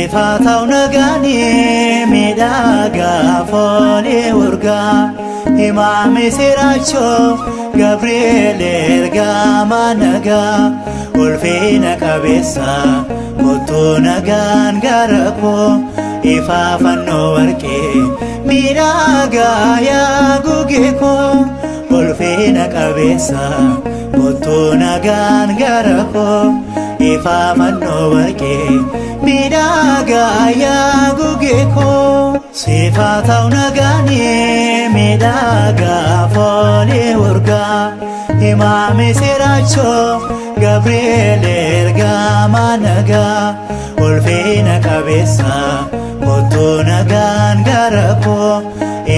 Siifaa ta'u nagaanii miidhagaa foolii urgaa himaame siraachoo Gabri'eel ergamaa nagaa ulfina qabeessa kottuu nagaan gara koo ifaa fannoo warqee miidhagaa yaa gugee koo ulfina qabeessa kottuu nagaan gara koo ifaa fannoo warqee miidhagaa yaa gugee koo siifaa ta'u nagaanii miidhagaa foolii urgaa himaame siraachoo Gabri'eel ergamaa nagaa ulfina qabeessa kottuu nagaan gara koo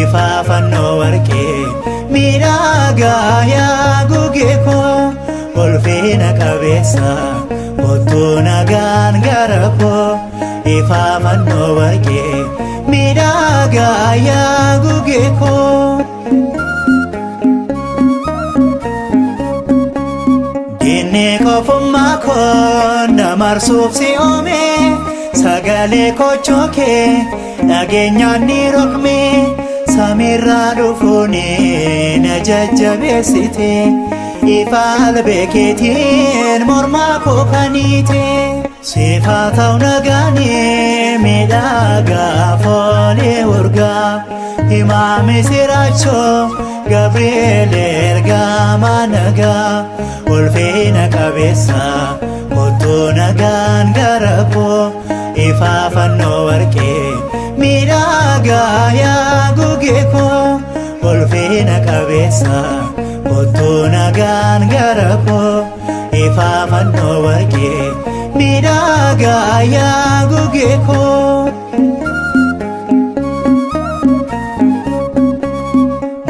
ifaa fannoo warqee miidhagaa yaa gugee koo ulfina qabeessa kottuu nagaan gara koo ifaa fannoo warqee miidhagaa yaa gugee koo. Diinni qofummaa koo na marsuuf si uume sagalee kochoo kee dhageenyaan ni rokme samiirraa dhufuun na jajjabeessite ifa albee keetiin mormaa koo kaniite. Siifaa ta'u nagaanii miidhagaa foolii urgaa himaame siraachoo Gabri'eel ergamaa nagaa ulfina qabeessa kottuu nagaan gara koo ifaa fannoo warqee miidhagaa yaa gugee koo ulfina qabeessa kottuu nagaan gara koo ifaa fannoo warqee miidhagaa yaa gugee koo.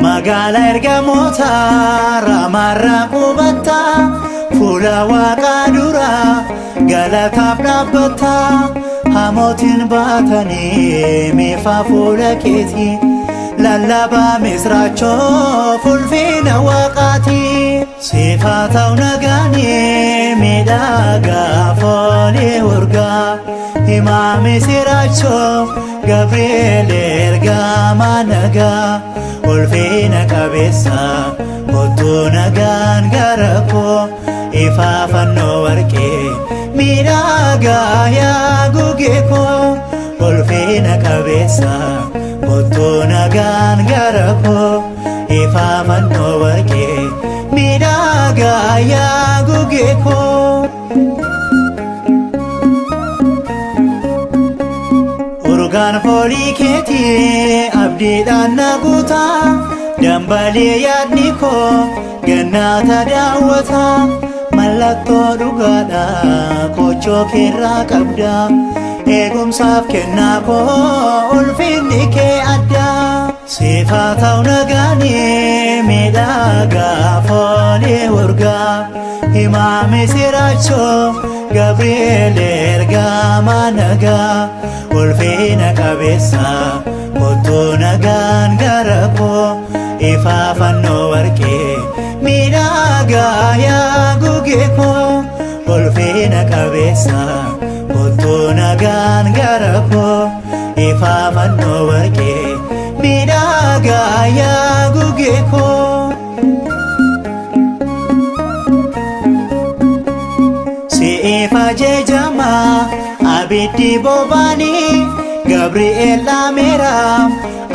Magaalaa ergamoota ramaarraa qubatta fuula waaqaa dura galataaf dhaabbatta hamootiin baatanii meefaa fuula keetii lallabaa misraachoo fulfina waaqaati. Siifaa ta'u nagaanii miidhagaa foolii urgaa himaame siraachoo Gabri'eel ergamaa nagaa ulfina qabeessa kottuu nagaan gara koo ifaa fannoo warqee miidhagaa yaa gugee koo ulfina qabeessa kottuu nagaan gara koo ifaa fannoo warqee miidhagaa yaa gugee koo. Urgaan foolii keetii abdiidhaan na guuta dambalee yaadni koo gannaata daawwata mallattoo dhugaadha kochoo keerraa qabda eegumsaaf kennaa koo ulfinni kee adda. Siifaa ta'u nagaanii miidhagaa foolii urgaa himaame siraachoo Gabri'eel ergamaa nagaa ulfina qabeessa kottuu nagaan gara koo ifaa fannoo warqee miidhagaa yaa gugee koo ulfina qabeessa kottuu nagaan gara koo ifaa fannoo warqee miidhagaa yaa gugee koo. Si'iif ajajama abiddi bobaanii Gabri'eel dhaameera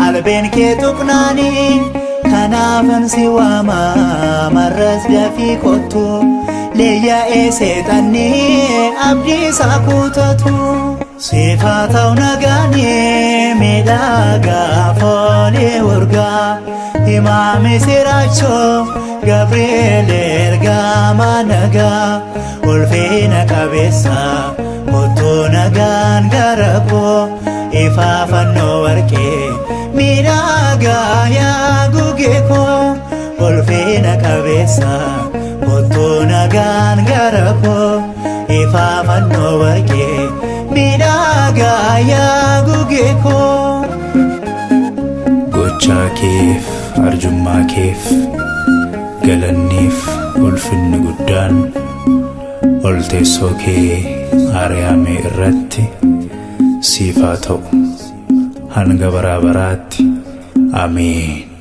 albeen kee tuqnaanii kanaafan si waama marras dafii kottu leeyya'ee seexanni abdii isaa kutatu. Siifaa ta'u nagaanii miidhagaa foolii urgaa himaame siraachoo Gabri'eel ergamaa nagaa ulfina qabeessa kottuu nagaan gara koo ifaa fannoo warqee miidhagaa yaa gugee koo ulfina qabeessa kottuu nagaan gara koo ifaa fannoo warqee miidhagaa yaa gugee koo. Gochaa keef arjummaa keef galanniif ulfinni guddaan ol teessoo kee Aariyaamee irratti siif haa ta'u hanga baraa baraatti. Ameen.